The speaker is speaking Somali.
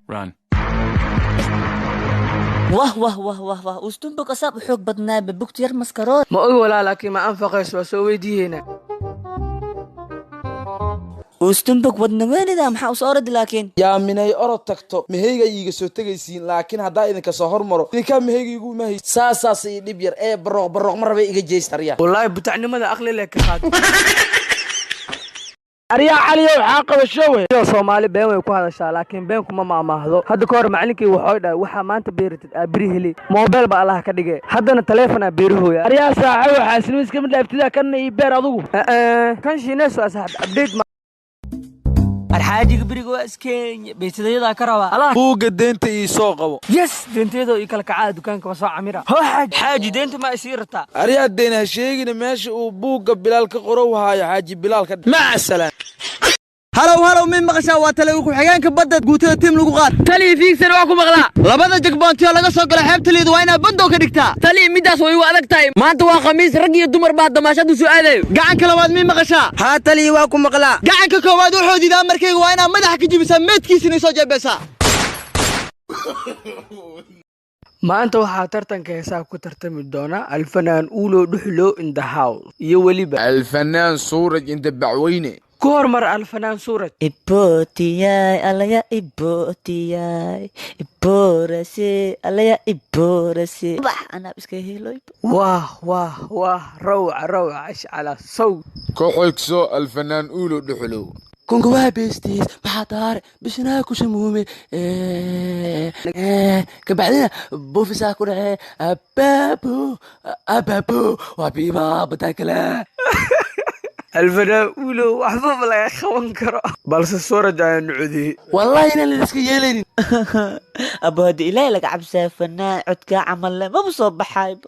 Run. Wah wah wah wah wah, ustumba kasaab u xoog badnaa bugta yar maskarood. Ma og walaa, laakiin ma anfaqayso, waa soo weydiiyeynaa. Ustumbag wadna weynida maxaa usoo oradi laakiin? Yaa minay orod tagto meheyga iiga soo tegaysiin, laakiin haddaa idinka soo hormaro idinkaa meheyga igu imahay saasaas ii dhib yar ee barooq barooq ma rabay iga jeystarya. Wallaahi butacnimada aqli leh ka qaad. Aryaa Caliyow, xaa qabasho wey? Iyo Soomaali been way ku hadashaa, laakiin been kuma maamaahdo. Hadda ka hor macalinkii wuxuu dhahay, waxaa maanta beeratid aa beri heli. Moobeel ba Allaha ka dhige, haddana taleefonaa beerahooya. Aryaa saaxo, waxaa isnima iskama dhaaftidaa kanna ii beer adigu. Kan shiineesu asxaab update. Arxaajiga beriga waa iskeenya beysadayadaa ka rabaa Allah. Buugga deynta ii soo qabo. Yes, deentayadoo ii kala kacaa dukaanka waa soo camira. Hoo xaaji, xaaji, deenta ma isii rabtaa? Aryaa deyn ha sheegina, meesha uu buugga Bilaal ka qorow haayo Xaaji Bilaal ka maca salaam. Halow halow, mid maqashaa? Waa tale ku-xigeenka badda guutada tiim lagu qaad. Taliya Fiigsan, waa ku maqlaa. Labada jagboontiyo laga soo galo xeebta Liido waa inaad bandow ka dhigtaa. Taliya, middaas way igu adag tahay. Maanta waa Khamiis, rag iyo dumar baa damaashadu soo aadayo. Gacanka labaad mid maqashaa? Haa taliya, waa ku maqlaa. Gacanka koowaad wuxuu diidaa markayga, waa inaad madaxa ka jibisaa, meedkiisina soo jeebeysaa. Maanta waxaa tartanka heesaha ku tartami doona Alfanaan Uulo Dhuxlo in the house iyo weliba Alfanaan Suuraj inta bacweyne. Ku hormar, Alfanaan Suuraj. Ibotiyay alaya ibotiyay iborase alaya iborase bax anaab iska heloy. Wah wah wah, rawca rawca, ashcala saw. Ku xigso, Alfanaan Uulo Dhuxlow. Kunka waa beestiis, maxaa taare bishinaa ku shamuume, kabacdina buufisaa ku dhacee, abaabo abaabo waa biiba badaa kale. Alfanaan Uulo waxbaba laga qaban karo, balse Suuraj ayaanu codiyey. Wallahi inaan la iska yeelaynin. Abo, hadda Ilaahay laga cabsaa, fanaan codkaa camal le maba soo baxayba.